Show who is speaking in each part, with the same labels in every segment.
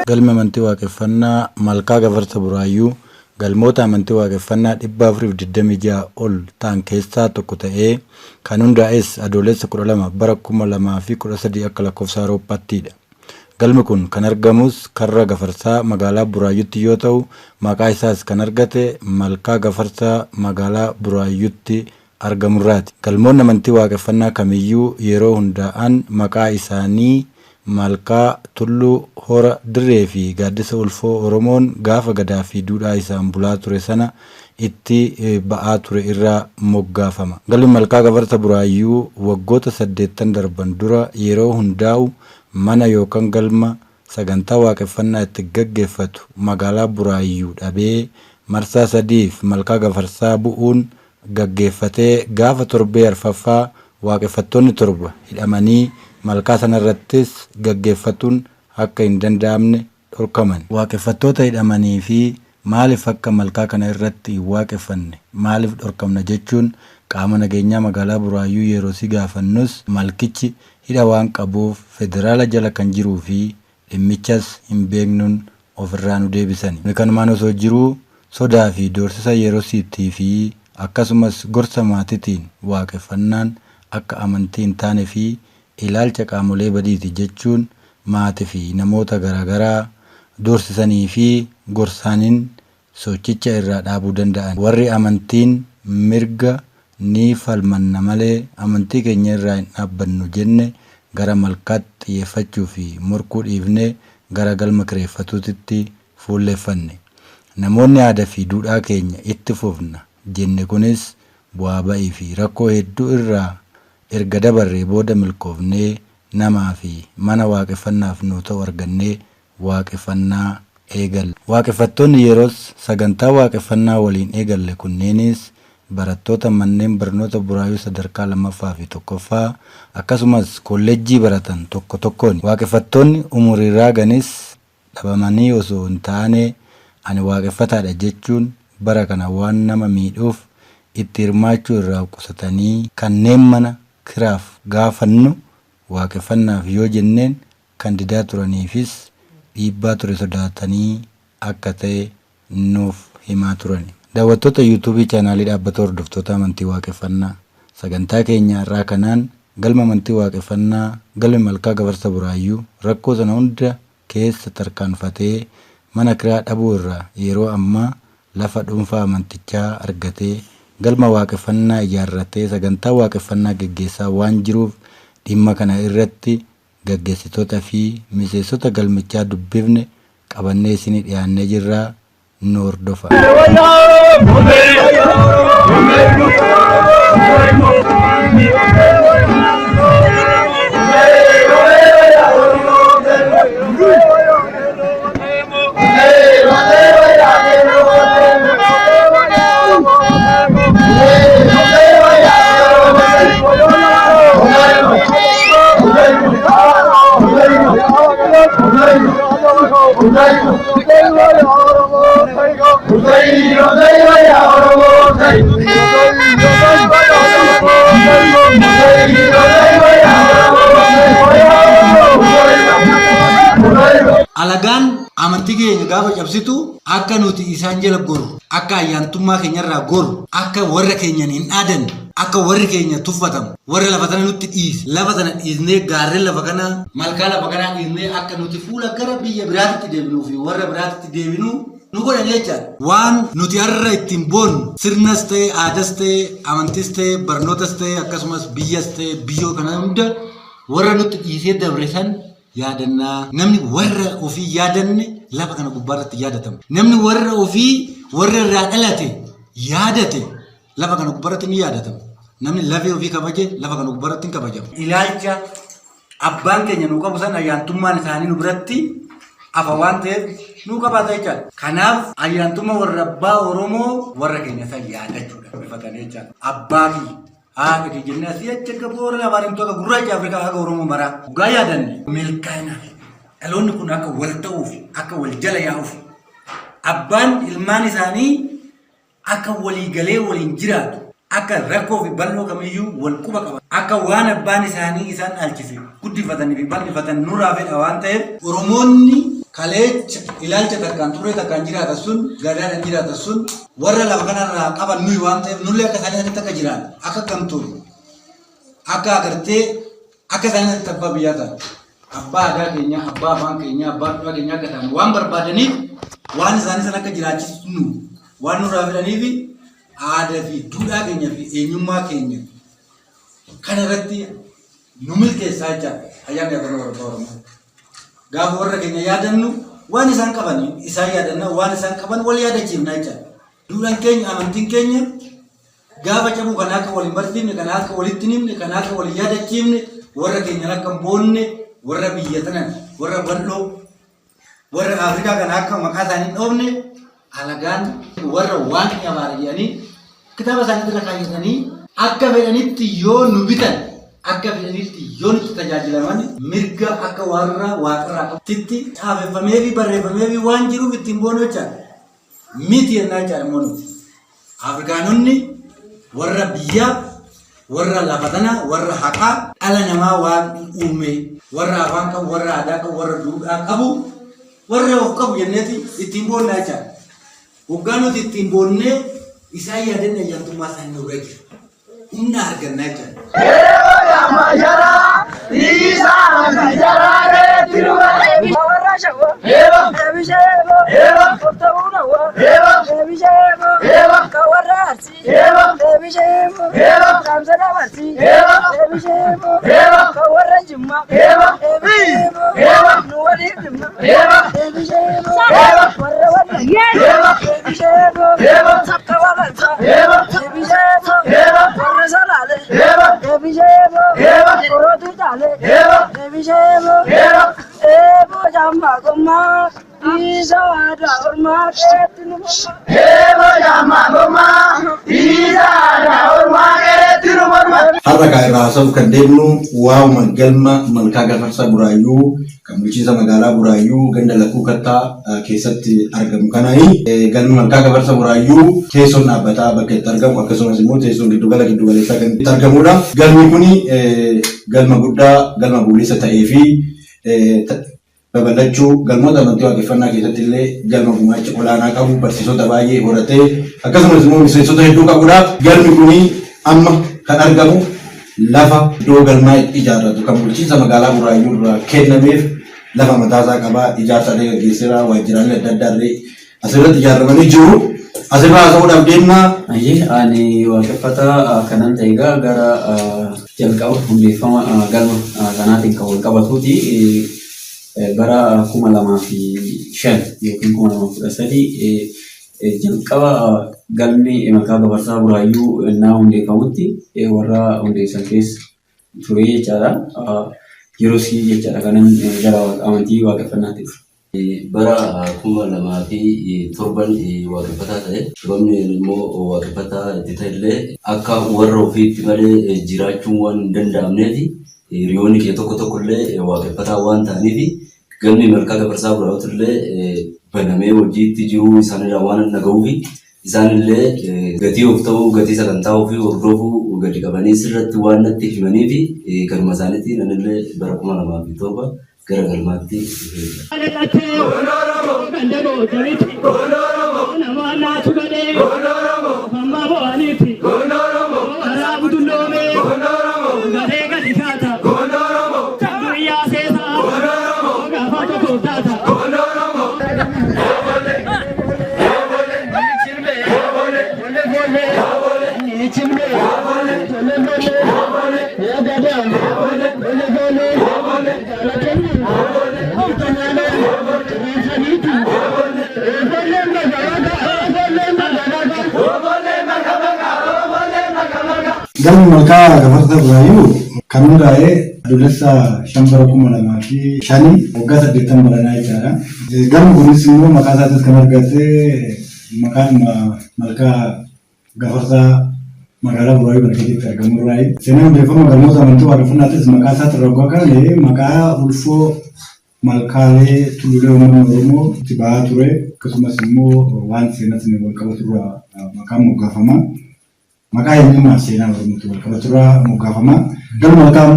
Speaker 1: Galmi amantii waaqeffannaa Malkaa Gafarsa Buraayyuu galmoota amantii waaqeffannaa 426 ol ta'an keessaa tokko ta'ee kan hundaa'es Adoolessa 12 bara 2013 akka lakkoofsa Awurooppaattiidha. Galmi kun kan argamus karra Gafarsaa magaalaa Buraayyuutti yoo ta'u, maqaa isaas kan argate Malkaa Gafarsaa magaalaa Buraayyuutti argamurraati. Galmoonni amantii waaqeffannaa kamiyyuu yeroo hundaa'an maqaa isaanii Malkaa, Tulluu, Hora, Dirree fi Gaaddisa Ulfoo Oromoon gaafa gadaa fi duudhaa isaan bulaa ture sana itti ba'aa ture irraa moggaafama. Galmi Malkaa Gafarsa Buraayyuu waggoota saddeettan darban dura yeroo hundaa'u mana yookaan galma sagantaa waaqeffannaa itti gaggeeffatu magaalaa Buraayyuu dhabee marsaa sadiif Malkaa Gafarsaa bu'uun gaggeeffatee gaafa torbee arfaffaa waaqeffattoonni torba hidhamanii malkaa sanarrattis gaggeeffatuun akka hin danda'amne dhorkaman. Waaqeffattoota hidhamanii fi maaliif akka malkaa kana irratti hin waaqeffanne maaliif dhorkamna jechuun qaama nageenyaa magaalaa Buraayyuu yeroosi gaafannus malkichi hidha waan qabuuf federaala jala kan jiruu fi dhimmichas hin beeknuun ofirraa nu deebisani. Kuni kanumaan osoo jiruu sodaa fi doorsisa yerosiitii fi akkasumas gorsa maatitiin waaqeffannaan akka amantii hin taane fi ilaalcha qaamolee badiiti jechuun maati fi namoota garaagaraa doorsisanii fi gorsaanin sochicha irraa dhaabuu danda'an. Warri amantiin mirga ni falmanna malee amantii keenya irraa hin dhaabbannu jenne gara malkaatti xiyyeeffachuu fi morkuu dhiifnee gara galma kireeffatuutitti fuulleeffanne. Namoonni aadaa fi duudhaa keenya itti fufna jenne kunis bu'aa ba'ii fi rakkoo hedduu irraa erga dabarree booda milkoofnee namaa fi mana waaqeffannaaf nuu ta'u argannee waaqeffannaa eegalle. Waaqeffattoonni yeroos sagantaa waaqeffannaa waliin eegalle kunneenis barattoota manneen barnoota Buraayyuu sadarkaa lammaffaa fi tokkoffaa akkasumas kolleejjii baratan tokko tokkoon. Waaqeffattoonni umurii raaganis dhabamanii osoo hin taane ani waaqeffataadha jechuun bara kana waan nama miidhuuf itti hirmaachuu irraa qusatanii kanneen mana kiraaf gaafannu waaqeffannaaf yoo jenneen kan didaa turaniifis dhiibbaa ture sodaatanii akka ta'e nuuf himaa turani. Daawwattoota yuutuubii chaanaalii dhaabbata hordoftoota amantii waaqeffannaa sagantaa keenya har'aa kanaan galma amantii waaqeffannaa galmi Malkaa Gafarsa Buraayyuu rakkoo sana hunda keessa tarkaanfatee mana kiraa dhabuu irraa yeroo ammaa lafa dhuunfaa amantichaa argatee galma waaqeffannaa ijaarratee sagantaa waaqeffannaa geggeessaa waan jiruuf dhimma kana irratti gaggeessitoota fi miseensota galmichaa dubbifne qabannee isinii dhiyaannee jirraa nu hordofaa.
Speaker 2: Alagaan amantii keenya gaafa cabsitu akka nuti isaan jala gorru, akka ayyaantummaa keenyarraa gorru, akka warra keenyan hin dhaadanne, akka warri keenya tuffatamu, warra lafa sana nutti dhiise, lafa sana dhiisnee gaarreen lafa kanaa, malkaa lafa kanaa dhiisnee akka nuti fuula gara biyya biraatitti deebinuu fi warra biraatitti deebinuu nu godhan jechaadha. Waan nuti har'a ittiin boonnu sirnas ta'e, aadas ta'e, amantis ta'e, barnootas ta'e, akkasumas biyyas ta'e, biyyoo kana hunda warra nutti dhiisee dabre san yaadannaa. Namni warra ofii yaadanne lafa kana gubbaarratti yaadatama. Namni warra ofii warra irraa dhalate yaadate lafa kana gubbaarratti ni yaadatama. Namni lafee ofii kabaje lafa kana gubbaarratti hin kabajamu. Ilaalcha Abbaan keenya nuu qabu san ayyaantummaan isaanii nu biratti hafa waan ta'eef nuu qabaata jechaadha. Kanaaf ayyaantummaa warra abbaa Oromoo warra keenya san yaadachuudha. Bifatanii jechaadha. Abbaa kiyya haadha kiyya jennee asii achi erga boora lafaan himtu akka gurraacha Afrikaa haga Oromoo maraa. Dhugaa yaadanne milkaa'ina dhaloonni kun akka wal ta'uuf akka wal jala yaa'uuf abbaan ilmaan isaanii akka walii galee waliin jiraatu akka rakkoo fi bal'oo kamiyyuu wal quba qaba akka waan abbaan isaanii isaan dhaalchise guddifatanii fi bal'ifatan nurraa fedha waan ta'eef Oromoonni kaleecha ilaalcha takkaan turre takkaan jiraatan sun gadaadhaan jiraatan sun warra lafa kanarraa qaban nuyi waan ta'eef nullee akka isaanii sanitti akka jiraatan akka gamtoon akka agartee akka isaanii sanitti abbaa biyyaa ta'an abbaa aadaa keenyaa abbaa afaan keenyaa abbaa duudhaa keenyaa akka ta'an waan barbaadaniif waan isaanii san akka jiraachisnu waan nurraa fedhaniif aadaa fi duudhaa keenya fi eenyummaa keenya kana irratti nu milkeessaa jechaadha ayyaanni yaadannoo warra Oromoo. Gaafa warra keenya yaadannu waan isaan qaban isaan yaadanna waan isaan qaban wal yaadachiifna jechaadha. Duudhaan keenya amantiin keenya gaafa cabuu kana akka wal hin barsiifne kana akka walitti hin himne kana akka wal hin yaadachiifne warra keenya akka hin boonne warra biyya tana warra bal'oo warra Afrikaa kana akka maqaa isaanii hin dhoofne alagaan warra waan abaare jedhanii kitaaba isaanii irra kaayyatanii akka fedhanitti yoo nu bitan akka fedhanitti yoo nutti tajaajilaman mirga akka warra waaqarraa qabutitti caafeffamee fi barreeffamee fi waan jiruuf ittiin boonu jechaadha. Miti jennaa jechaadha immoo nuti. Afrikaanonni warra biyyaa warra lafa tanaa warra haqaa dhala namaa waan uume warra afaan qabu warra aadaa qabu warra duudhaa qabu warra of qabu jenneeti ittiin boonnaa jechaadha. Hoggaa nuti ittiin boonnee isaan yaadanne ayyaantummaa isaanii nurra jira. Humna argannaa jechaadha.
Speaker 1: Har'a kan irraa haasa'uuf kan deemnu waa'uma galma Malkaa Gafarsaa Buraayyuu kan bulchiinsa magaalaa Buraayyuu ganda Lakkuu Kattaa keessatti argamu kanaani. Galmi Malkaa Gafarsaa Buraayyuu teessoon dhaabbataa bakka itti argamu akkasumas immoo teessoon giddugala giddugaleessaa kan itti argamudha. Galmi kuni galma guddaa galma buleessa ta'ee fi babal'achuu galmoota amantii waaqeffannaa keessatti illee galma gumaacha olaanaa qabu barsiisota baay'ee horatee akkasumas immoo miseensota hedduu qabudha. Galmi kuni amma kan argamu lafa iddoo galmaa itti ijaarratu kan bulchiinsa magaalaa Buraayyuu irraa kennameef lafa mataasaa qabaa ijaarsa illee gaggeesseera waajjiraalee adda addaa illee asirratti ijaaramanii jiru. Asirraa haasa'uudhaaf deemna.
Speaker 3: Ayyee ani waaqeffataa kanan ta'e egaa gara jalqaba hundeeffama galma kanaatiin kan wal qabatuuti. Bara 2005 yookiin 2013 jalqaba galmi Malkaa Gafarsaa Buraayyuu innaa hundeeffamutti warra hundeessan keessa ture jechaadha. Yeroo sii jechaadha kanan gara amantii waaqeffannaatti dhufe.
Speaker 4: Bara 2007 waaqeffataa ta'e sababni immoo waaqeffataa itti ta'ellee akka warra ofiitti malee jiraachuun waan hin danda'amneef hiriyoonni kee tokko tokko illee waaqeffataa waan ta'aniif galmi Malkaa Gafarsaa Buraayyuutti illee banamee hojiitti jiruu isaanirraa waan dhaga'uuf isaanillee gatii of ta'uu gatii sagantaa ofii hordofuu gadi qabanii sirratti waan natti himaniif galma isaaniitti nanillee bara 2007 gara galmaatti dhufee.
Speaker 1: Galmi Malkaa Gafarsaa Buraayyuu kan hundaa'e Adoolessa 5 bara 2005, waggaa 80 baranaa jechaadha. Galmi kunis immoo maqaa isaatis kan argate maqaan Malkaa Gafarsaa magaalaa Buraayyuu kana keessatti argamu irraayi. Seenaan hundeeffama galmoota amantii waaqeffannaatis maqaa isaatti irraa waggaa kaane maqaa ulfoo malkaalee tulluulee uummanni Oromoo itti ba'aa ture, akkasumas immoo waan seenaa saniin wal qabatu irraa maqaan moggaafama. Maqaa eenyummaa seenaa Oromootti wal qabatu irraa moggaafama. Galma Malkaa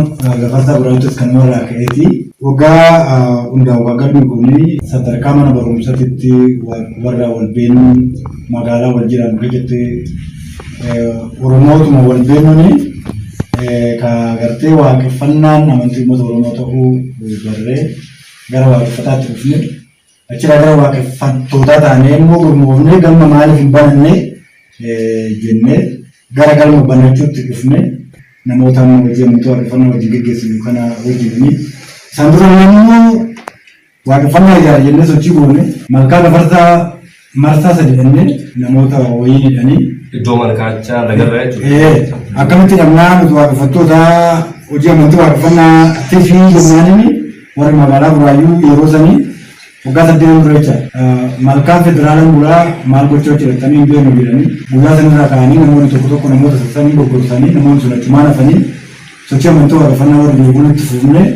Speaker 1: Gafarsaa Buraayyuuttis kanuma irraa ka'eeti. Waggaa hundaa'u galmi kun sadarkaa mana barumsaatti warra wal beenuun magaalaa wal jiran keessatti Oromootuma wal beenuun ka gartee waaqeffannaan amantii uummata Oromoo ta'uu barree gara waaqeffataatti dhufne, achirraa gara waaqeffattootaa taanee immoo gurmoofnee galma maaliif hin bananne jennee gara galma banachuutti dhufne, namoota amma hojii amantii waaqeffannaa wajjin geggeessinu kana wajjin. Isaan dura immoo waaqeffannaa ijaara jennee sochii goone, Malkaa Gafarsaa marsaa sadi dhannee namoota wayii hidhanii.
Speaker 5: Iddoo malkaachaa lagarraa jechuudha.
Speaker 1: Akkamitti dhabnaa nuti waaqeffattoota hojii amantii waaqeffannaa fi jennaanini, warri magaalaa Buraayyuu yeroo sanii waggaa 8 dura jecha malkaa federaalaan bulaa maal gochuu hojjetanii hin beeknu jedhanii, guyyaa sanirraa ka'anii namoonni tokko tokko namoota sassanii goggorsanii, namoonni sun achumaan hafanii, sochii amantii waaqeffannaa warri jiru itti fufnee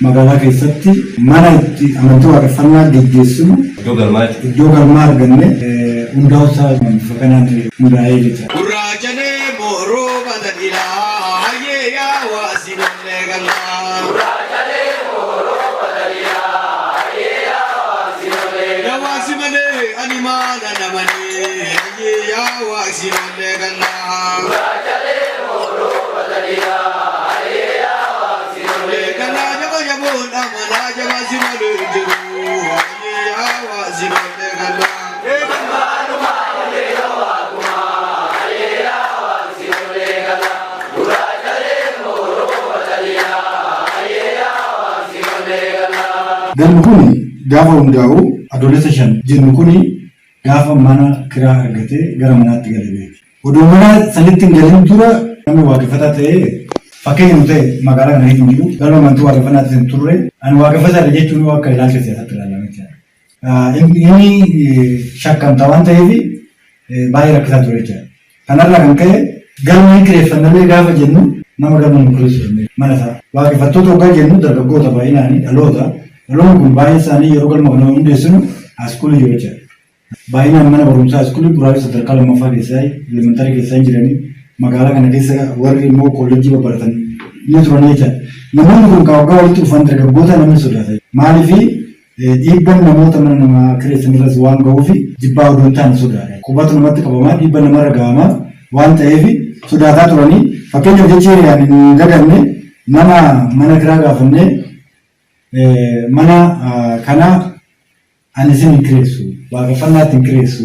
Speaker 1: magaalaa keessatti mana itti amantii waaqeffannaa geggeessinu
Speaker 5: Iddoo galmaa jechuudha.
Speaker 1: Iddoo galmaa arganne hundaa'uusaa bifa kanaan hundaa'ee jecha.
Speaker 6: Gurraachalee mooroo badalilaa hayyee yaa waasinollee gallaa. Yaa waasi malee ani maala namanii hayyee yaa waasinollee gallaa. Gallaa jaba jaboon amanaa jaba si malee jiru hayyee yaa waasinollee gallaa.
Speaker 1: Galmi kun gaafa hundaa'u Adoolessa 5 jennu kun gaafa mana kiraa argatee gara manaatti gale beeki. Odoo mana sanitti hin galin dura namni waaqeffataa ta'ee fakkeenya nu ta'e magaalaa kana keessa hin jiru. Galma amantii waaqeffannaatti hin turre. Ani waaqeffataadha jechuun akka ilaalcha siyaasaatti ilaalama jechaadha. Inni shakkamta waan ta'eef baay'ee rakkisaa ture jechaadha. Kanarraa kan ka'e galma hin kireeffannallee gaafa jennu nama galma hin kireessu mana isaa. Waaqeffattoota hoggaa jennu dargaggoota baay'inaanii dhaloota. Dhaloonni kun baay'ee isaanii yeroo galma kana hundeessinu askuulii jiru jechaadha. Baay'inaan mana barumsaa askuulii Buraayyuu sadarkaa lammaffaa keessaa elementarii keessaa hin jiranii, magaalaa kana keessa warri immoo kolleejjii babbaratan ni turanii jechaadha. Namoonni kun kan waggaa walitti dhufan dargaggoota namni sodaata. Maaliif? Dhiibban namoota mana namaa kireessan irras waan ga'uuf jibbaa odoo hin taane sodaadha. Qubatu namatti qabamaa, dhiibba namarra ga'amaa waan ta'eef sodaataa turanii. Fakkeenyaaf jechi hiriyaan hin daganne, nama mana kiraa gaafannee, mana kana ani isin hin kireessu, waaqeffannaatti hin kireessu,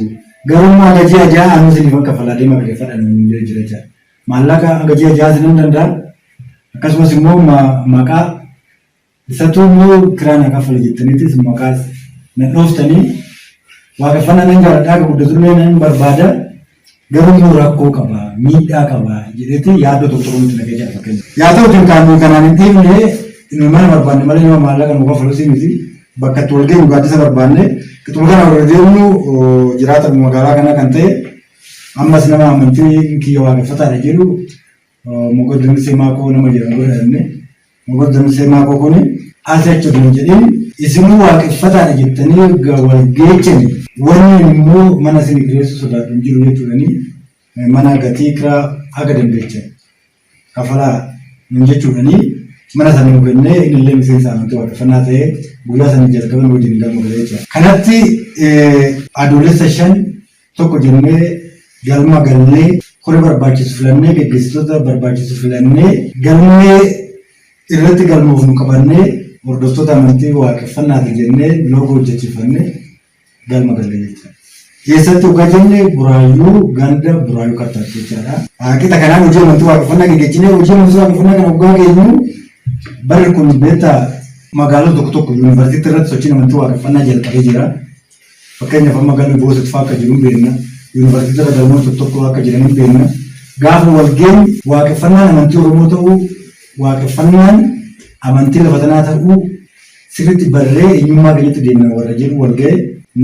Speaker 1: garuu immoo haga ji'a 6 anu isiniif akka kaffalaa deema kireeffadha nuun jira jechaadha. Maallaqa haga ji'a 6 isinin danda'a, akkasumas immoo maqaa isattuu immoo kiraa na kaffala jettaniitis maqaas na dhooftanii, waaqeffannaa nan jaaladha, akka guddatullee nan barbaada, garuu immoo rakkoo qaba, miidhaa qaba jedheeti yaaddoo tokko tokko nutti naqee jira fakkeenya. Yaa ta'u kan kanaan hin dhiifne, nu mana barbaanne malee nama maallaqa nu kaffalu miti, bakka itti wal geenyu gaaddisa barbaanne qixuma kana wal deemnu jiraata magaalaa kana kan ta'e, ammas nama amantii kiyya waaqeffataadha jedhu, Mogor Damisee Maakoo nama jedhamu godhanne. Mogor Damisee Maakoo kuni asii achi osoo hin jedhin, isinuu waaqeffataadha jettanii wal geechani, wanni immoo mana isin kireessuu sodaatu hin jiru jechuudhani, mana gatii kiraa haga dandeechan kafalaa nun jechuudhani mana sana nu kennee, inni illee miseensa amantii waaqeffannaa ta'ee guyyaa sana jalqaban wajjin galma galee jechuudha. Kanatti Adoolessa 5 tokko jennee galma gallee, koree barbaachisu filannee, geggeessitoota barbaachisu filannee, galmee irratti galmoof nu qabannee, hordoftoota amantii waaqeffannaati jennee loogoo hojjechiifannee galma galle jechuudha. Keessatti hoggaa jenne Buraayyuu ganda Buraayyuu Kattaatti jechaadha. Qixa kanaan hojii amantii waaqeffannaa geggeessinee, hojii amantii waaqeffannaa kana hoggaa geenyu barri kun beektaa magaalota tokko tokko yuunivarsiitii irratti sochiin amantii waaqeffannaa jalqabee jira. Fakkeenyaaf amma galmi Booset fa'aa akka jiru hin beekna. Yuunivarsiitii irra galmoonni tokko tokko akka jiran hin beekna. Gaafa wal geenyu waaqeffannaan amantii Oromoo ta'uu, waaqeffannaan Amantii lafa tanaa ta'uu sirriitti barree eenyummaa keenyatti deemna warra jedhu wal ga'e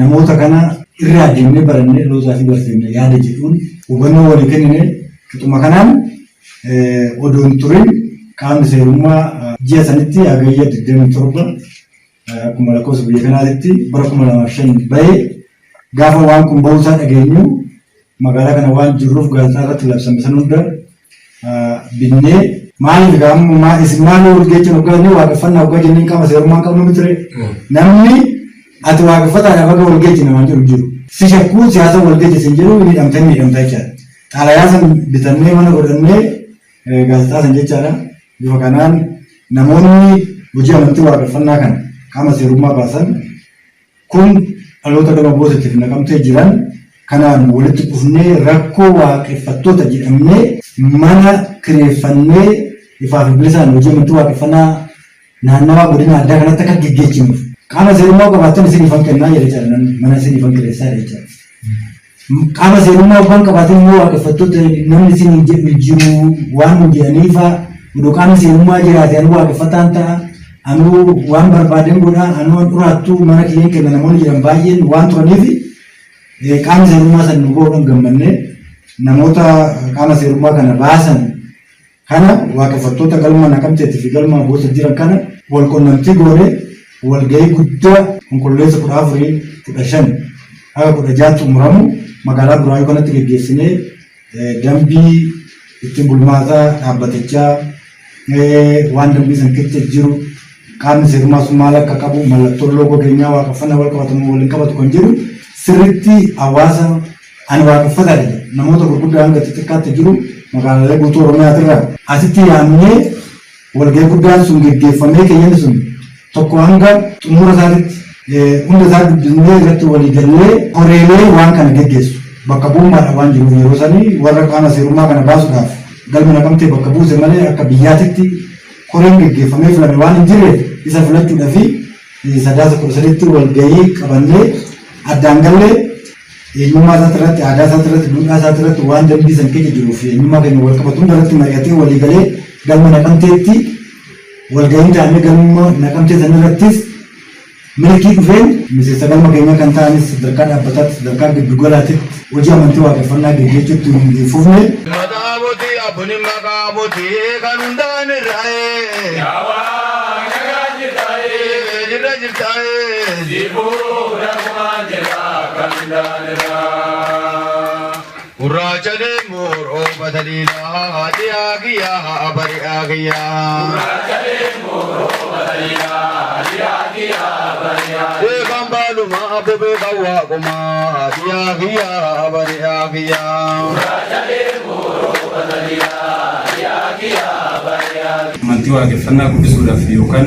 Speaker 1: namoota kana irraa deemnee barannee dhalootaa fi barsiifne yaada jedhuun hubannoo walii kennine. Qixuma kanaan odoo hin turin qaamni seerummaa ji'a sanitti Hagayya 27 akkuma lakkoofsa biyya kanaatitti bara 2005 bahee. Gaafa waan kun bahuusaa dhageenyu magaalaa kana waan jirruuf gaazexaa irratti labsame san hunda binnee, maaliif gaamma isin maal wal geechan hoggaa jennee, waaqeffannaa hoggaa jenneen qaama seerummaa hin qabnu mitire. Namni ati waaqeffataadhaaf akka wal geechi namaan jedhu jiru. Si shakkuu siyaasa wal geechi sin jedhu miidhamtee miidhamtaa jechaadha. Xalayaa san bitannee mana godhannee gaazexaa san jechaadha. Bifa kanaan namoonni hojii amantii waaqeffannaa kana qaama seerummaa baasan kun dhaloota gama Boosatiif Naqamtee jiran kanaan walitti dhufnee rakkoo waaqeffattoota jedhamnee mana kireeffannee ifaa fi bilisaan hojii amantii waaqeffannaa naannawaa godina addaa kanatti akka geggeessinuuf qaama seerummaa qabaattan isiniifan kennaa jedhe jechaadha, namni mana isiniifan kireessaa jedhe jechaadha. Qaama seerummaa waan qabaatin immoo waaqeffattoota namni isin jedhu jiru waan nu jedhaniifa, odoo qaamni seerummaa jiraate anuu waaqeffataan ta'a, anuu waan barbaaden godha, anuu an dhuraattu mana kiyyeen kenna namoonni jedhan baay'een waan turaniif, qaamni seerummaa san nu bahuudhaan gammannee namoota qaama seerummaa kana baasan kana waaqeffattoota galma Naqamteetii fi galma Boosat jiran kana wal qunnamtii goone. Walgahii guddaa Onkololeessa 14, 15 haga 16 xumuramu magaalaa Buraayyuu kanatti geggeessinee dambii ittiin bulmaataa dhaabbatichaa, waan dambii san keessa jiru, qaamni seerummaa sun maal akka qabu, mallattoon loogoo keenyaa waaqeffannaa wal qabatamu waliin qabatu kan jiru sirriitti hawaasa ani waaqeffataadha jedhu namoota gurguddaa hanga xixiqqaatti jiru magaalaalee guutuu Oromiyaatirraa asitti yaamnee walgahii guddaan sun geggeeffamee keeyyanni sun tokko hanga xumura isaatitti hunda isaa dubbisnee irratti walii gallee horeelee waan kana geggeessu bakka bu'ummaadhaan waan jiruuf, yeroo sanii warra qaama seerummaa kana baasuudhaaf galma Naqamtee bakka buuse malee akka biyyaatitti koreen geggeeffamee filame waan hin jirreef, isa filachuudhaa fi Sadaasa 13tti walgahii qabannee addaan gallee eenyummaa isaati irratti, aadaa isaati irratti, duudhaa isaati irratti, waan dambii san keessa jiruu fi eenyummaa keenya wal qabatu hunda irratti mari'atee walii galee galma Naqamteetti walgahiin taa'amee galma Naqamtee san irrattis milkii dhufeen miseensa galma keenyaa kan ta'anis sadarkaa dhaabbataatti, sadarkaa giddugalaatitti hojii amantii waaqeffannaa geggeessuutti hin fufne.
Speaker 6: Maqaa abbootii abboonni maqaa abbootii kan hundaan irraa'ee. Jirra jirtaa'ee. Gurraacha deemuu rooba taliilaa haadhiyaa kiyyaa bari'aa kiyyaa. Beekan baaluma abbo beekan waaquma haadhiyaa kiyyaa bari'aa kiyyaa.
Speaker 5: Amantii waaqeffannaa guddisuudhaaf yookaan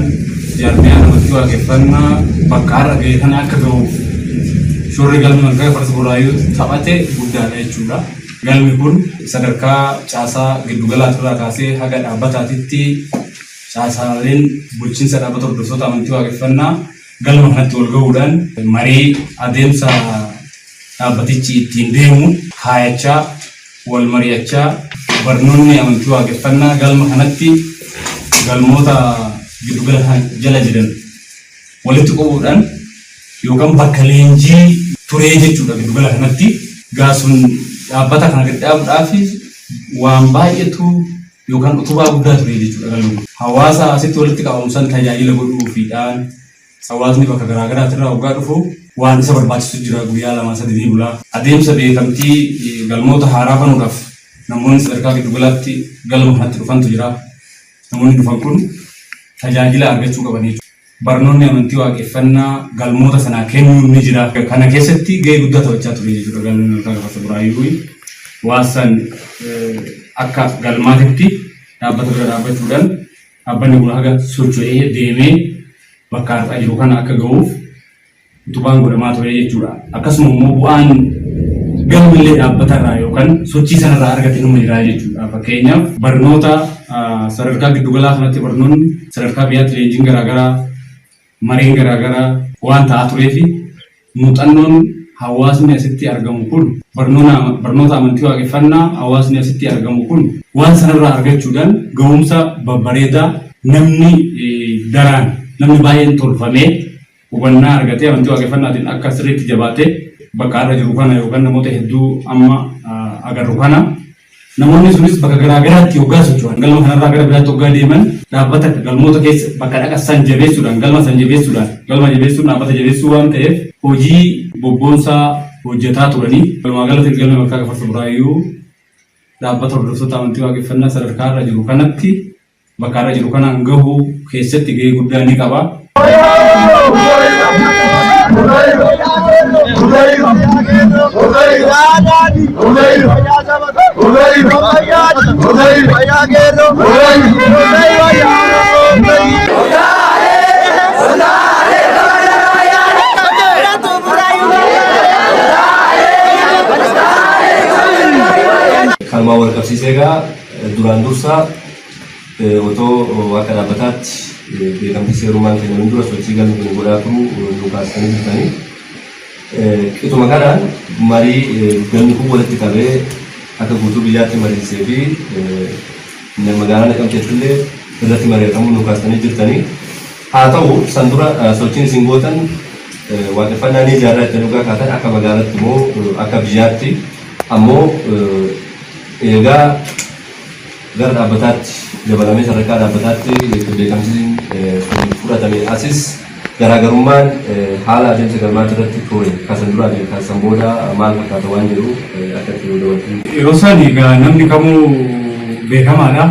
Speaker 5: jaarmiyaan amantii waaqeffannaa bakka har'a ga'e kana akka ga'uuf shoorri galmi Malkaa Gafarsa Buraayyuu taphate guddaadha jechuudha. Galmi kun sadarkaa caasaa giddugalaatirraa kaasee haga dhaabbataatitti caasaaleen bulchiinsa dhaabbata hordoftoota amantii waaqeffannaa galma kanatti wal gahuudhaan marii adeemsa dhaabbatichi ittiin deemu kaayachaa, wal mari'achaa, barnoonni amantii waaqeffannaa galma kanatti galmoota giddugala kana jala jiran walitti qabuudhaan yookaan bakka leenjii turee jechuudha. Giddugala kanatti gaasuun dhaabbata kana gad dhaabuudhaaf waan baay'eetu yookaan utubaa guddaa ture jechuudha galmi kun. Hawaasa asitti walitti qabamu san tajaajila godhuufiidhaan hawaasni bakka garaa garaatirraa hoggaa dhufu waan isa barbaachisu jira, guyyaa lama sadii ni bula. Adeemsa beekamtii galmoota haaraa banuudhaaf namoonni sadarkaa giddugalaatti galma kanatti dhufantu jira. Namoonni dhufan kun tajaajila argachuu qaban jechuudha. Barnoonni amantii waaqeffannaa galmoota sanaa kennuun ni jira. Kana keessatti gahee guddaa taphachaa ture jechuudha galmi Malkaa Gafarsa Buraayyuu. Waan san akka galmaatitti dhaabbata bira dhaabbachuudhaan dhaabbanni kun haga socho'ee deemee bakka har'aa jiru kana akka ga'uuf utubaan godhamaa ture jechuudha. Akkasuma immoo bu'aan galmillee dhaabbatarraa yookaan sochii sanarraa argate numa jira jechuudha. Fakkeenyaaf, barnoota sadarkaa giddugalaa kanatti barnoonni sadarkaa biyyaatti leenjiin garaagaraa, mareen garaagaraa waan ta'aa tureefi muuxannoon hawaasni asitti argamu kun, barnoota amantii waaqeffannaa hawaasni asitti argamu kun waan sanarraa argachuudhaan ga'umsa babbareedaa Namni daraan namni baay'een tolfamee hubannaa argatee amantii waaqeffannaatiin akka sirriitti jabaatee bakka har'a jiru kana yookaan namoota hedduu amma agarru kana, namoonni sunis bakka garaagaraatti hoggaa socho'an, galma kanarraa gara biraatti hoggaa deeman, dhaabbata galmoota keessa bakka dhaqa san jabeessuudhaan, galma san jabeessuudhaan, galma jabeessuun dhaabbata jabeessuu waan ta'eef hojii bobboonsaa hojjetaa turanii. Walumaa galatti Galma Malkaa Gafarsa Buraayyuu dhaabbata hordoftoota amantii waaqeffannaa sadarkaa irra jiru kanatti, bakka irra jiru kanaan gahuu keessatti gahee guddaa ni qaba.
Speaker 4: Kanumaan wal qabsiisee egaa duraan dursa otoo akka dhaabbataatti beekamtii seerummaan kennamin dura sochii galmi kun godhaa turu nu kaasanii jirtanii. Qixuma kanaan marii galmi kun walitti qabee akka guutuu biyyaatti mariisisee fi magaalaa Naqamteetti illee irratti mari'atamuu nu kaastanii jirtanii. Haa ta'u, san dura sochiin isin gootan waaqeffannaa ni ijaarraa jettanii dhugaa kaatan akka magaalaatti immoo akka biyyaatti ammoo eegaa gara dhaabbataatti dabalamee sadarkaa dhaabbataatti beekamtiin sun fudhatame asis garaagarummaan haala adeemsa galmaati irratti ture kasan duraa fi kasan booda maal fakkaata waan jedhu akka itti nu dabaltu.
Speaker 5: Yeroo isaan egaa namni kamuu beekamaadha.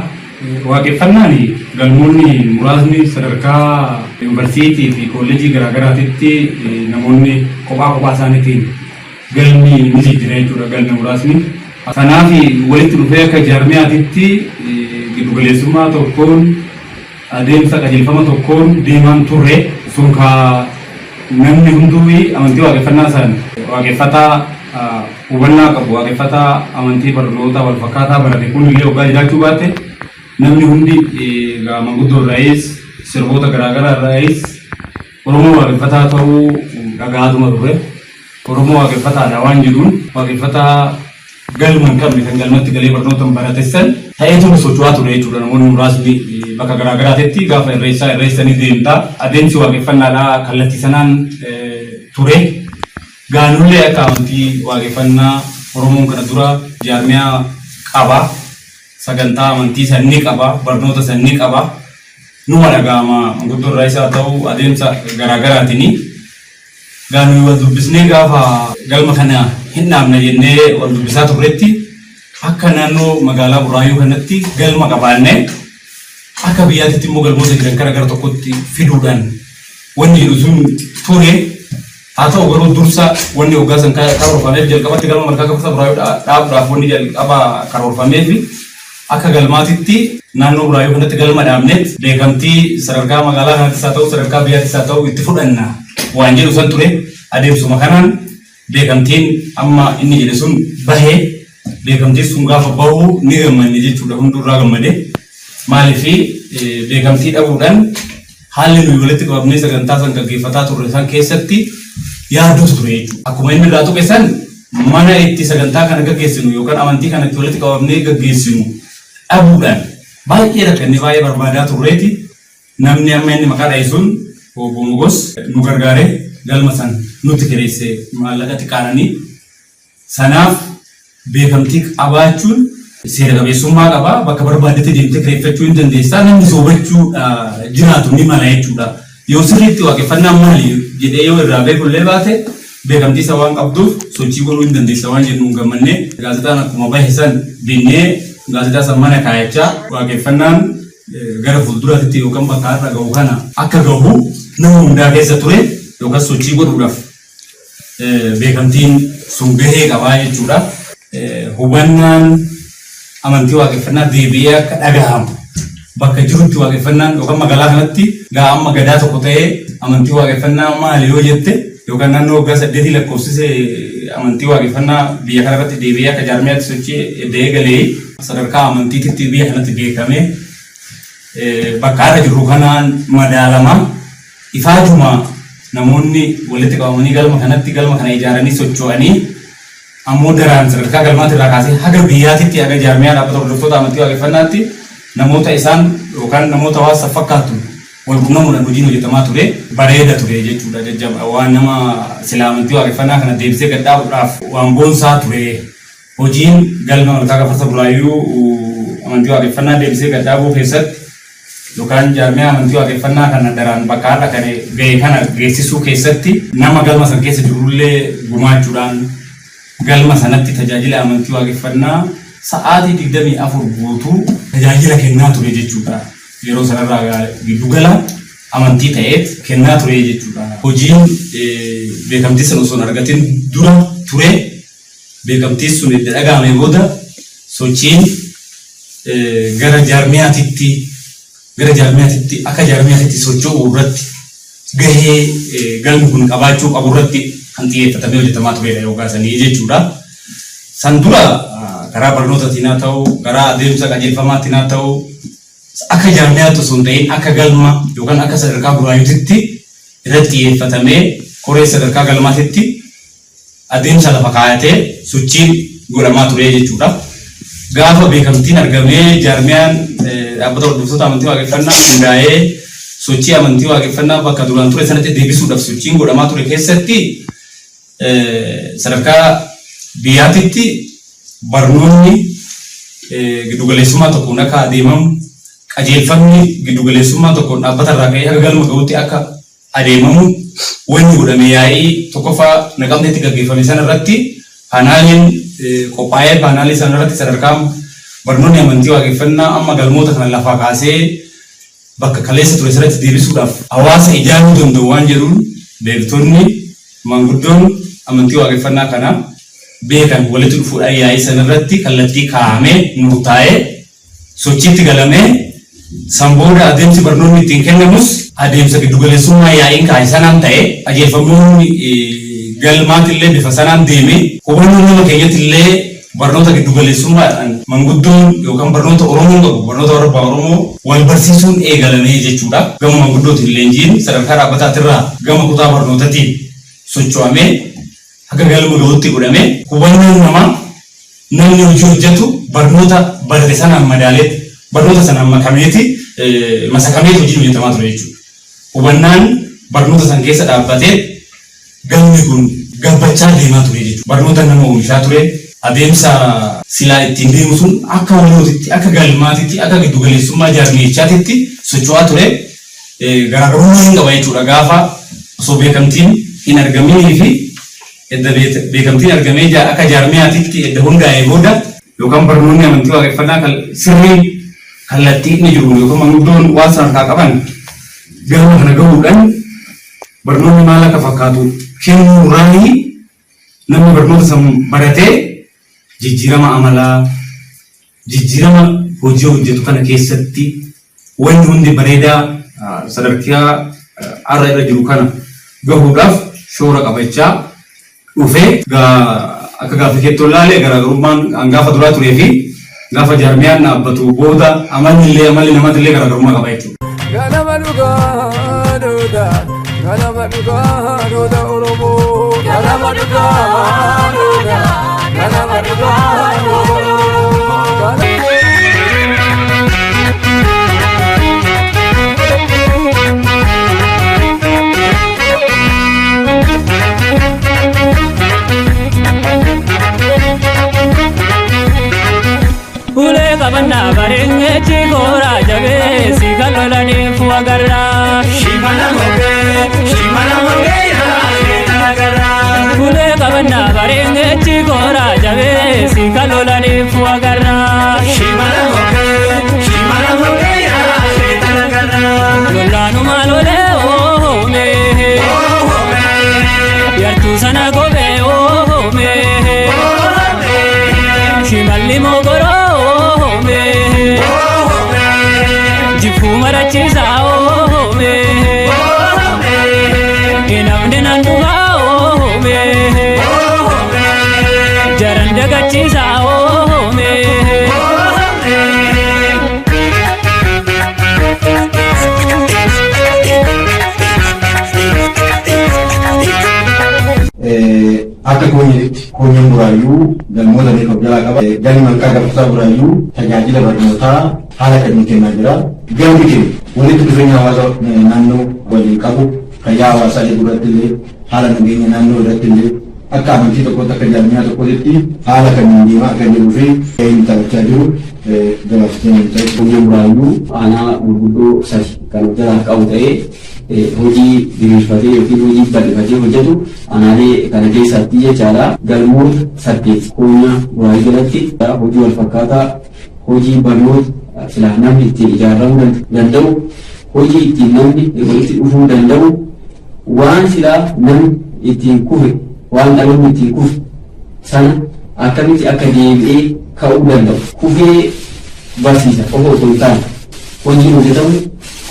Speaker 5: Waaqeffannaan galmoonni muraasni sadarkaa yuunivarsiitii fi kolleejii garaagaraatitti namoonni kophaa kophaa isaaniitiin galmi ni jijjiira jechuudha, galmi muraasni. Kanaaf walitti dhufee akka jaarmiyaatitti giddugaleessummaa tokkoon, adeemsa qajeelfama tokkoon deemaan turre. Sun kaa namni hunduu amantii waaqeffannaa isaan waaqeffataa hubannaa qabu, waaqeffataa amantii barnoota wal fakkaataa barate kun illee hoggaa jiraachuu baate, namni hundi egaa manguddoo irraayis sirboota garaagaraa irraayis Oromoo waaqeffataa ta'uu dhagaatuma ture. Oromoo waaqeffataadha waan jedhuun waaqeffataa galma hin qabne kan galmatti galee barnoota hin baratessan ta'eetuma socho'aa ture jechuudha. Namoonni muraasni bakka garaagaraatitti gaafa irreessaa irreessanii deemta. Adeemsi waaqeffannaadhaa kallattii sanaan ture. Gaanullee akka amantii waaqeffannaa Oromoon kana dura jaarmiyaa qaba. Sagantaa amantii san ni qaba. Barnoota san ni qaba. Numa dhaga'ama, manguddoo irraa isaa ta'u adeemsa garaagaraatiini. Gaanuu wal dubbisnee gaafa galma kana hin dhaabna jennee wal dubbisaa turretti, akka naannoo magaalaa Buraayyuu kanatti galma qabaannee akka biyyaatitti immoo galmoota jiran kana gara tokkotti fiduudhaan wanni jedhu sun ture. Haa ta'u garuu dursa wanni hoggaa san karoorfameef, jalqabatti galma Malkaa Gafarsa Buraayyuu dhaabuudhaaf wanni jalqaba karoorfameef, akka galmaatitti naannoo Buraayyuu kanatti galma dhaabneet beekamtii sadarkaa magaalaa kanattis haa ta'u sadarkaa biyyaattis haa ta'u itti fudhanna waan jedhu san ture. Adeemsuma kanaan beekamtiin amma inni jedhe sun bahee, beekamtiin sun gaafa bahu ni gammanne jechuudha, hundurraa gammade. Maaliif, beekamtii dhabuudhaan haalli nuyi walitti qabamnee sagantaa san gaggeeffataa turre san keessatti yaaduutu ture jechuudha. Akkuma inni irraa tuqe san, mana itti sagantaa kana gaggeessinu yookaan amantii kana itti walitti qabamnee gaggeessinu dhabuudhaan baay'ee rakkannee baay'ee barbaadaa turreeti. Namni amma inni maqaa dhahe sun, Obbo Mogos, nu gargaaree galma san nutti kireesse maallaqa xiqqaadhanii. Sanaaf beekamtii qabaachuun seera qabeessummaa qaba. Bakka barbaadetti deemtee kireeffachuu hin dandeessaa. Namni soobachuu jiraatu ni mala jechuudha. Yoo sirriitti waaqeffannaan maali jedhee yoo irraa beekullee baate, beekamtii isa waan qabduuf sochii godhuu hin dandeessa waan jennuun gammannee gaazexaan akkuma bahe san binnee gaazexaa san mana kaayachaa waaqeffannaan gara fuulduraatti yookaan bakka har'a gahu kana akka gahu nama hundaa keessa ture yookaan sochii godhuudhaaf beekamtiin sun gahee qabaa jechuudha. Hubannaan amantii waaqeffannaa deebi'ee akka dhagahamu, bakka jirutti waaqeffannaan yookaan magaalaa kanatti gaa amma gadaa tokko ta'ee amantii waaqeffannaa maali yoo jette, yookaan naannoo waggaa 8 lakkoofsise amantii waaqeffannaa biyya kana irratti deebi'ee akka jaarmiyaatti sochii eddee galee sadarkaa amantiititti biyya kanatti beekamee bakka har'a jirru kanaan madaalama. Ifaajuma namoonni walitti qabamanii galma kanatti galma kana ijaaranii socho'anii ammoo daraan sadarkaa galmaatti irraa kaasee haga biyyaatitti, haga jaarmiyaa dhaabbata hordoftoota amantii waaqeffannaatti Namoota isaan yookaan namoota hawaasa fakkaatu wal quunnamuudhaan hojiin hojjetamaa ture bareeda ture jechuudha. Jajjaba waan nama sila amantii waaqeffannaa kana deebisee gad dhaabuudhaaf waan boonsaa ture. Hojiin galma Malkaa Gafarsa Buraayyuu amantii waaqeffannaa deebisee gad dhaabuu keessatti yookaan jaarmiyaa amantii waaqeffannaa kana daraan bakka har'a kan ga'e kana geessisuu keessatti nama galma san keessa jirullee gumaachuudhaan galma sanatti tajaajila amantii waaqeffannaa sa'aatii 24 guutuu tajaajila kennaa ture jechuudha. Yeroo sanarraa giddugala amantii ta'eet kennaa ture jechuudha. Hojiin beekamtii sana osoo hin argatin dura ture, beekamtiin sun edda dhaga'amee booda sochiin gara jaarmiyaatitti akka jaarmiyaatitti socho'uu irratti gahee galmi kun qabaachuu qabu irratti kan xiyyeeffatamee hojjetamaa turedha yookaan sanii jechuudha. San dura karaa barnootaatiin haa ta'u, karaa adeemsa qajeelfamaatiin haa ta'u, akka jaarmiyaatti osoo hin ta'in akka galma yookaan akka sadarkaa Buraayyuutitti irratti xiyyeeffatamee koree sadarkaa galmaatitti adeemsa lafa kaayatee sochiin godhamaa ture jechuudha. Gaafa beekamtiin argamee jaarmiyaan dhaabbata hordoftoota amantii waaqeffannaa hundaa'ee sochii amantii waaqeffannaa bakka duraan ture sanatti deebisuudhaaf sochiin godhamaa ture keessatti sadarkaa biyyaatitti barnoonni giddugaleessummaa tokkoon akka adeemamu, qajeelfamni giddugaleessummaa tokkoon dhaabbata irraa ka'ee haga galma ga'utti akka adeemamu wanni godhame yaa'ii tokkoffaa Naqamteetti gaggeeffame sana irratti paanaaliin qophaa'ee, paanaalii sana irratti sadarkaa barnoonni amantii waaqeffannaa amma galmoota kana lafaa kaasee bakka kaleessa ture sanatti deebisuudhaaf hawaasa ijaaruu danda'u waan jedhuun beektonni maanguddoon amantii waaqeffannaa kana beekan walitti dhufuudhaan yaa'ii sana irratti kallattii kaa'amee murtaa'ee sochiitti galamee, san booda adeemsi barnoonni ittiin kennamus adeemsa giddugaleessummaa yaa'iin kaa'e sanaan ta'e, qajeelfamoonni galmaatillee bifa sanaan deeme, hubannoon nama keenyatti illee barnoota giddugaleessummaadhaan manguddoon yookaan barnoota Oromoon qabu, barnoota warra abbaa Oromoo wal barsiisuun eegalamee jechuudha. Gama manguddootiin leenjiin sadarkaa dhaabbataatirraa gama kutaa barnootatiin socho'amee haga galma gahutti godhamee, hubannoon namaa namni hojii hojjetu barnoota barate sanaan madaaleet, barnoota sanaan makameeti, masakameeti hojiin hojjetamaa ture jechuudha. Hubannaan barnoota san keessa dhaabbatee galmi kun gabbachaa deemaa ture jechuudha. Barnoota nama oomishaa ture, adeemsa silaa ittiin deemu sun akka walootitti, akka galmaatitti, akka giddugaleessummaa jaarmiyichaatitti socho'aa ture. Garaagarummaa hin qaba jechuudha gaafa osoo beekamtiin hin argaminii fi edda beekamtiin argamee akka jaarmiyaatitti edda hundaa'ee booda, yookaan barnoonni amantii waaqeffannaa sirriin kallattii inni jiru yookaan manguddoon waan sana harkaa qaban galma kana gahuudhaan barnoonni maal akka fakkaatu kennuurraanii namni barnoota san baratee jijjiirama amalaa, jijjiirama hojii hojjetu kana keessatti wanni hundi bareedaa sadarkaa har'a irra jiru kana gahuudhaaf shoora qabachaa dhufee. Akka gaaffii keetti ilaalee garaagarummaan gaafa duraa turee fi gaafa jaarmiyaan dhaabbatu booda amalli illee, amalli namaatti illee garaagarummaa qaba jechuudha.
Speaker 6: Ganama dhugaa duuda, ganama dhugaa duuda Oromoo. Ganama dhugaa duuda, ganama dhugaa duuda Oromoo.
Speaker 7: Ulee qabannaa bareenyechi kooraa jabeessi kan lolaniif wagarraa.
Speaker 6: Shimala mogee, shimala mogee yaa agarraa.
Speaker 7: Ulee qabannaa bareenyechi kooraa jabeessi kan lolaniif wagarraa.
Speaker 6: Shimala mogee, shimala mogee yaa agarraa.
Speaker 7: Lolaanuma lolee oomee. Yartuu sana kophee oomee. Shimalli mogoroo oomee. Jiffuu marachiisaa oomee. Namni nan dhufaa oomee. Jaran dagachiisaa oomee.
Speaker 1: Akka koonyeetitti koonyeen Buraayyuu galmoota beekamu jalaa qaba. Galmi Malkaa Gafarsaa Buraayyuu tajaajila barnootaa Haala kamiin kennaa jira? Galmi keenya walitti dhufeenya hawaasa naannoo waliin qabu, fayyaa hawaasaa eeguu irratti illee, haala nageenya naannoo irratti illee, akka amantii tokkootti, akka jaarmiyaa tokkootti haala kamiin deemaa akka jiruu fi gaheen taphachaa jiru gabaabsitee nuuf ta'e.
Speaker 3: Koonyaa Buraayyuu aanaa gurguddoo sadi kan of jalaa qabu ta'ee, hojii diriirfatee yookiin hojii bal'ifatee hojjetu aanaalee kana keessatti jechaadha. Galmoota saddeet Koonyaa Buraayyuu jalatti hojii wal fakkaataa, hojii barnoota silaa namni ittiin ijaaramuu danda'u, hojii ittiin namni walitti dhufuu danda'u, waan silaa namni ittiin kufe, waan dhaloonni ittiin kufe sana akkamitti akka deebi'ee ka'uu danda'u kufee barsiisa qofa osoo hin taane, hojiin hojjetamu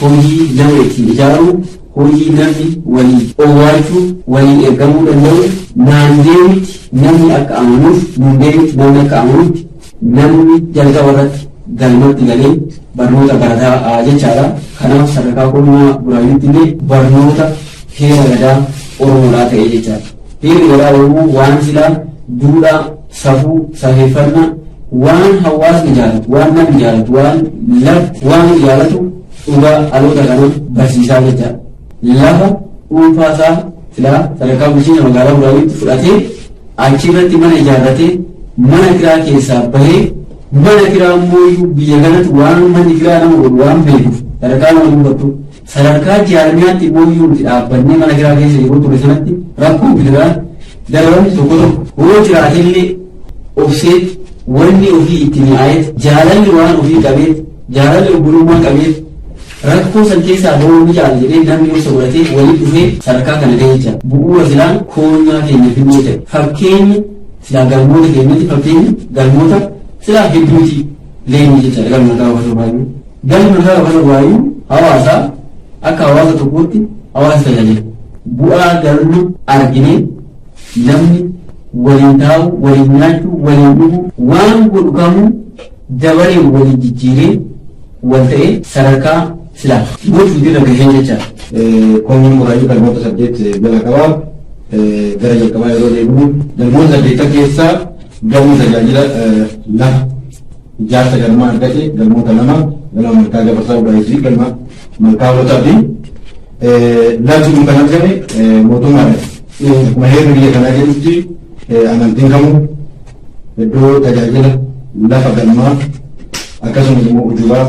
Speaker 3: hojii nama ittiin ijaaruu, hojii namni walii owwaachuu, walii ergamuu danda'u, naan deemitti namni akka amanuuf, nuun deemitti namni akka amanutti, namni jalqaba irratti galmatti galee barnoota barataa jechaadha. Kanaaf sadarkaa Koonyaa Buraayyuutti illee barnoota heera gadaa Oromoodhaa ta'ee jechaadha. Heerri gadaa Oromoo waan silaa duudhaa, safuu, safeeffannaa, waan hawaasni jaalatu, waan namni jaalatu, waan lafti waan jaalatu dhugaa dhaloota kana barsiisaa jechaadha. Lafa dhuunfaasaa silaa sadarkaa bulchiinsa magaalaa Buraayyuutti fudhatee, achirratti mana ijaarratee, mana kiraa keessaa bahee, mana kiraa immoo biyya kanatti waan manni kiraa nama godhu waan beekuuf sadarkaa nama dhuunfattu, sadarkaa jaarmiyaatti immoo nuti dhaabbannee mana kiraa keessa yeroo ture sanatti rakkoo gidiraa dararamni tokko tokko yoo jiraatillee obseet, wanni ofii itti mi'aayeet, jaalalli waan ofii qabeet, jaalalli obbolummaa qabeet, rakkoo san keessaa bahuu ni caala jedhee namni obsa godhatee walitti dhufee sadarkaa kana gahee jira. Bu'uura silaan koonyaa keenya finnee ta'e, fakkeenya silaa galmoota keenyatti, fakkeenya galmoota silaa hedduuti leenyi jechaadha galma Malkaa Gafarsa Buraayyuu. Galmi Malkaa Gafarsa Buraayyuu hawaasaa akka hawaasa tokkootti hawaasa tajaajila. Bu'aa galma arginee namni waliin taa'u, waliin nyaachuu, waliin dhuguu, waan godhu kamuu dabaree waliin jijjiiree wal ta'ee sadarkaa silaa gochuu irra gahee jechaadha.
Speaker 1: Koonyaan Buraayyuu galmoota saddeet jala qaba. Gara jalqabaa yeroo deebinu, galmoota saddeettan keessaa galmi tajaajila lafa ijaarsa galmaa argate galmoota lama, galma Malkaa Gafarsaa Buraayyuu fi galma Malkaa Hoolotaati. Lafti kun kan argame mootummaadhaan. Akkuma heerri biyya kanaa jedhutti, amantiin kamuu iddoo tajaajila lafa galmaa akkasumas immoo utubaa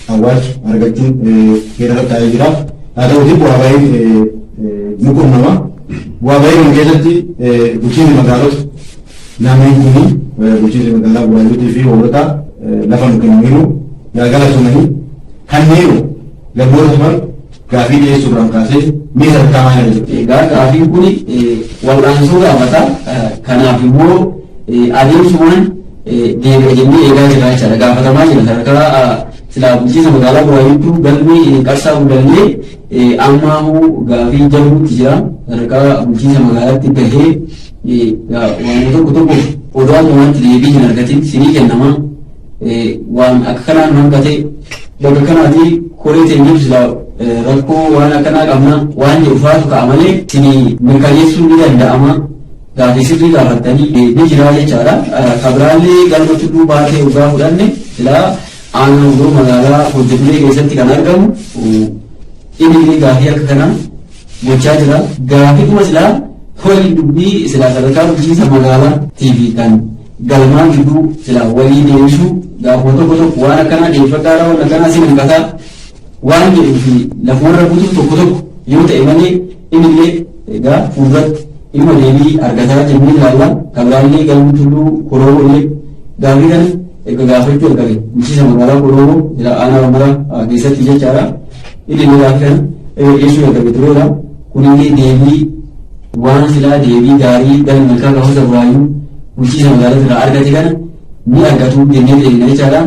Speaker 1: awwaalcha argachuun heera taa'ee jira. Haa ta'utii bu'aa bahiin ni qunnama. Bu'aa bahii kana keessatti bulchiinsi magaalota lameen kuni, bulchiinsi magaalaa Buraayyuutii fi Hoolotaa, lafa nu kennaniiru, galgala sumanii kanneen galmoota turan gaafii dhiyeessuudhaan kaasee mee sadarkaa maalii jiru?
Speaker 3: Egaa gaafiin kun wal'aansoo gaafata. Kanaaf immoo adeemsumaan deebi'a jennee eegaa jirra jechaadha. Gaafatamaa jira sadarkaa silaa bulchiinsa magaalaa Buraayyuutti galmi Qarsaa Gullallee ammaahuu gaafii jabuutti jira. Sadarkaa bulchiinsa magaalaatti gahee waan tokko tokko odoo ammaatti deebii hin argatin sinii kennama. Waan akka kanaan hanqate, bakka kanaati koree teenyeef silaa rakkoo waan akkanaa qabna waan jedhu faatu ka'a malee sinii mirkaneessuun ni danda'ama. Gaafii sirrii gaafattanii ni jira jechaadha. Kabiraallee galma Tulluu Baatee dhugaa fudhanne, silaa aanaa Hudoo magaalaa hojjetulee keessatti kan argamu, inni illee gaafii akka kanaa gochaa jira. Gaafii kuma silaa waliin dubbii silaa sadarkaa bulchiinsa magaalaa fi kan galmaan gidduu silaa walii deebisuu, gaafuma tokko tokko waan akkanaa dhiyeeffadhaadha, waan akkanaa sin hanqataa waan jedhuu fi lafumarra butuuf tokko tokko yoo ta'e malee, inni illee egaa fuulduratti dhimma deebii argataa jennee ilaalla. Kabiraallee galmi Tulluu Korooroo illee gaafii kana erga gaafachuu jalqabe, bulchiinsa magaalaa Korooroo jira aanaa Bamaraa keessatti jechaadha. Inni illee gaafii kana dhiyeessuu jalqabe tureera. Kunillee deebii waan silaa deebii gaarii galmi Malkaa Gafarsa Buraayyuu bulchiinsa magaalaa irraa argate kana ni argatu jennee eegna jechaadha.